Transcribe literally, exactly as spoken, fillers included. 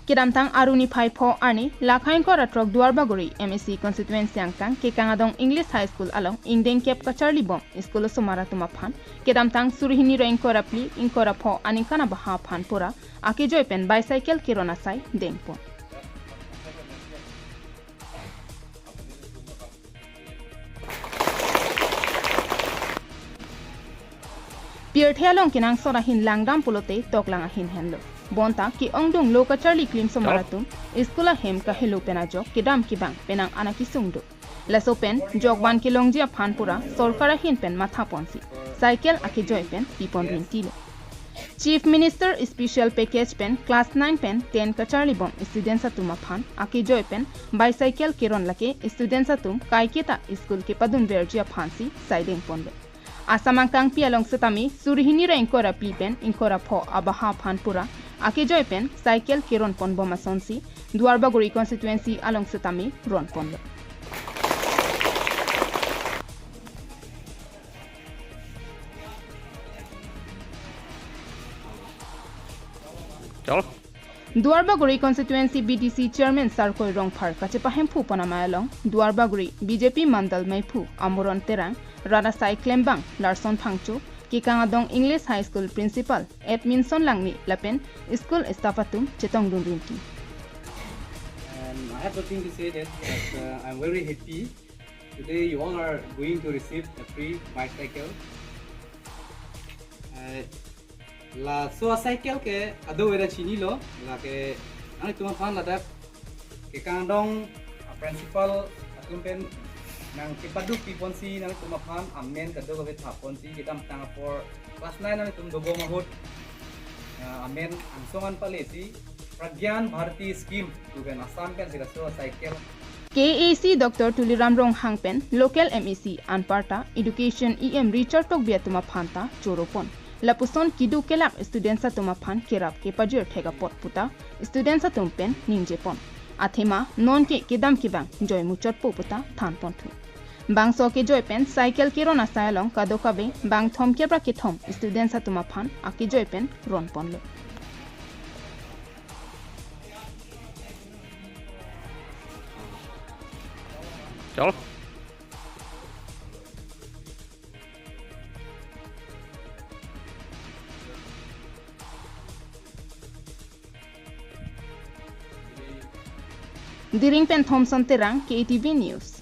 Kedamtang Arni phai pho arni, Lakha ingkoi ra throk Duarbagori M A C constituency angkang Kekang Adong English High School along ingdeng kep kacharli bom school osomar atum aphan kedamtang suri hini ra ingkoi ra phli, ingkoi ra pho aningkan abaha aphan pura akejoi pen bicycle keron asai dengpon. Pirthe along kenangsot ahin langdam pulote toklang ahin henlo. Bonta ke-ongdung lo kacharli klim osomar atum school ahem kahelo pen ajok kedam kevang penang an akesung do. Laso pen jokvan kelongji aphan pura sorkar ahin pen mathaponsi cycle akejoi pen pipon rintilo. Chief Minister Special Package pen class nine pen ten kacharli bom students atum aphan akejoi pen bicycle keron lake students atum kaiketa school kepadunverji aphansi sai dengponlo. Assam angkangpi along setame suri hini ra ingkoi ra phli pen ingkoi ra pho abaha aphan pura akejoi pen cycle keronpon bom asonsi Duarbagori constituency along setame ronponlo. Chalo. Duarbagori constituency B D C chairman Sarkoi Rongphar kachepahemphu pon amei along Duarbagori B J P mandal meiphu Amoron Terang, rat asai klembang Larson Phangcho, Kekang Adong English High School principal Edmindson Langme lapen school staff atum chetongdun rinti. And I have nothing to say that, but uh, I'm very happy. Today you all are going to receive a free bicycle. Uh, laso a-cycle ke ado weda chinilo, lake nanglitum aphan ladak Kekang Adong a-principal atum pen nangkepaduk piponsi nanglitum aphan amen kadokave thaponsi kedamtang apor class nine nanglitum dobom ahut, uh, amen angsong an palesi Pragyan Bharati scheme pu pen Assam pensi laso a-cycle. K A A C Doctor Tuliram Ronghang pen local M A C anparta Education E M Richard Tokbi atum aphanta choropon. Lapuson keduk kelak students atum aphan kerap kepajir thek apot puta students atum pen ningjepon. Athema nonke kedam kevang joi muchotpo puta thanponthu. Bangso akejoi pen cycle keron asai along kadokave bang thomkep ra kethom students atum aphan akejoi pen ronponlo. Chalo. Diring pen Thompson Terang, K A T V News.